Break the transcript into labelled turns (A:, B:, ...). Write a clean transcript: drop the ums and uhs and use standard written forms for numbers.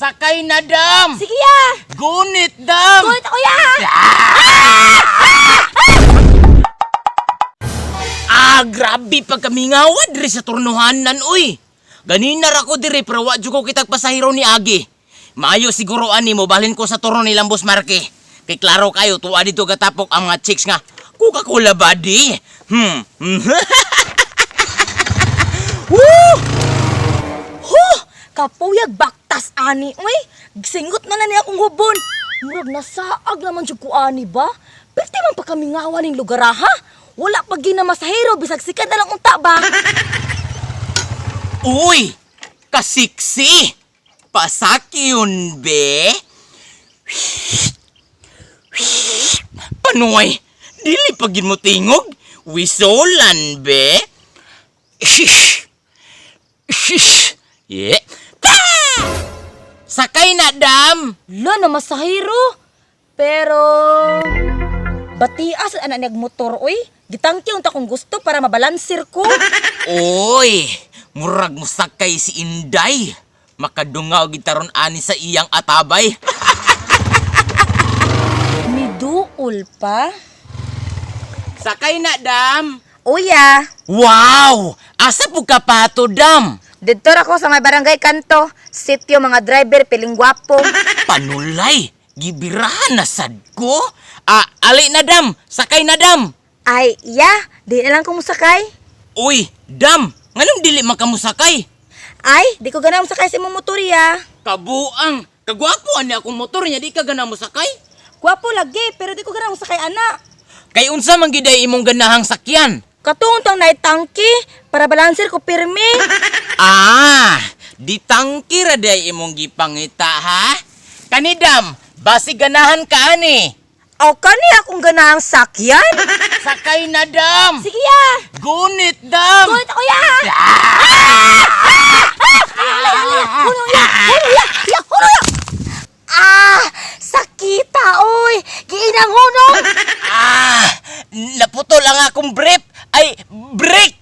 A: Sakay na, dam!
B: Sige ya!
A: Gunit, dam!
B: Gunit ako ya!
A: Ah, grabe pagkamingawa diri sa turnuhanan, uy. Ganina ra ko diri pero wa jud ko kitag pasahero ni Agi. Maayo siguro ani mo balhin ko sa turno ni Lambos Marke. Kay klaro kayo tuwa dito gatapok ang mga chicks nga Coca-Cola body. Woo!
B: Huh! Kapuyag baktas ani, uy! Singot na na niya akong hubon. Murag nasaag naman jud ko ani ba? Perti man pa kamingawan ning lugar ah, ha? Wala pa gina masahero bisag sikat na lang unta ba?
A: Uy! Kasiksi! Pasakyon, be! Panoy! Dili pa gid mo tingog? Wisolan, be! Shish! Shish! Yeah! Ta! Sakay na, dam!
B: La na masahero. Pero batias ana niyag motor uy. Gitangki unta kung gusto para mabalansir ko.
A: Uy! Murag mo sakay si Inday! Makadungaw gitaron ani sa iyang atabay.
B: Miduol pa.
A: Sakay na, dam!
B: Uya,
A: Wow! Asa po ka pato, dam?
B: didto ra ko sa may barangay kanto, sityo mga driver piling gwapo.
A: Panulay! Gibirahan na sad ko? Ah, ali na, dam! Sakay na, dam!
B: Ay, ya, di na lang ko musakay.
A: Uy, dam! Nganong dili man ka mosakay?
B: Ay, di ko ganang musakay sa imong motor ya.
A: Kabuang! Kagwapo ani akong motor niya, di ka gana mosakay?
B: Gwapo lagi, pero di ko ganang musakay ana.
A: Kay unsa man giday imong ganahang sakyan?
B: Katong tang naitangki para balanser ko pirmi.
A: Ah, di tangki ra day imong gipangita ha? Kanidam, basi ganahan ka ani.
B: Aw kani akong ganahang sakyan.
A: Sakay na, dam!
B: Sige ya.
A: Gunit, dam!
B: Gunit ako ya. Huno ya, huno ya, ya, huno ya. Ah, sakita oy. Giinang hunong.
A: Ah! Naputol ang akong brief! Ay, break!